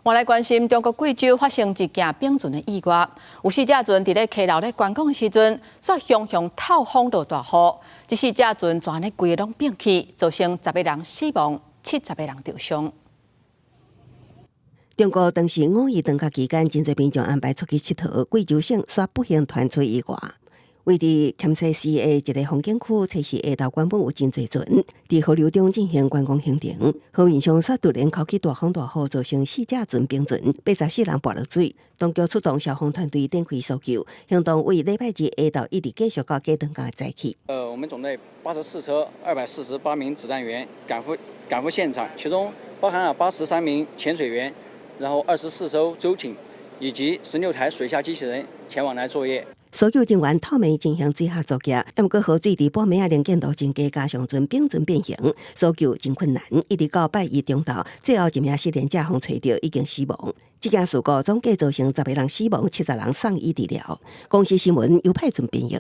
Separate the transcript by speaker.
Speaker 1: 我來關心中國貴州發生一件冰船的意外，有四隻船佇咧溪流咧觀光的時陣，煞雄雄透風落大雨，這四隻船全咧規个攏變去，造成10個人死亡，70個人受傷。
Speaker 2: 中國當時五一長假期間，真濟民眾安排出去𨑨迌，貴州省煞不幸傳出意外。位佇銜西市的一个風景區，初四下晝原本有真濟船佇河流中進行觀光行程，河面上煞突然刮起大風大雨，造成四隻船冰船，84人跋落水。當局出動消防團隊展開搜救行動，為禮拜二下晝一直繼續到過長假的早起。
Speaker 3: 我們總隊84車，248名指戰員趕赴現場，其中包含了83名潛水員，然後24艘舟艇以及16台水下機器人前往來作業。
Speaker 2: 搜救人員透暝進行水下作業，毋過河水佇半暝仔能見度真低，加上船冰船變形，搜救真困難。一直到拜一中晝，最後一名失聯者予揣著已經死亡。這件事故總計造成10個人死亡，70人送醫治療。公視新聞由派准編譯。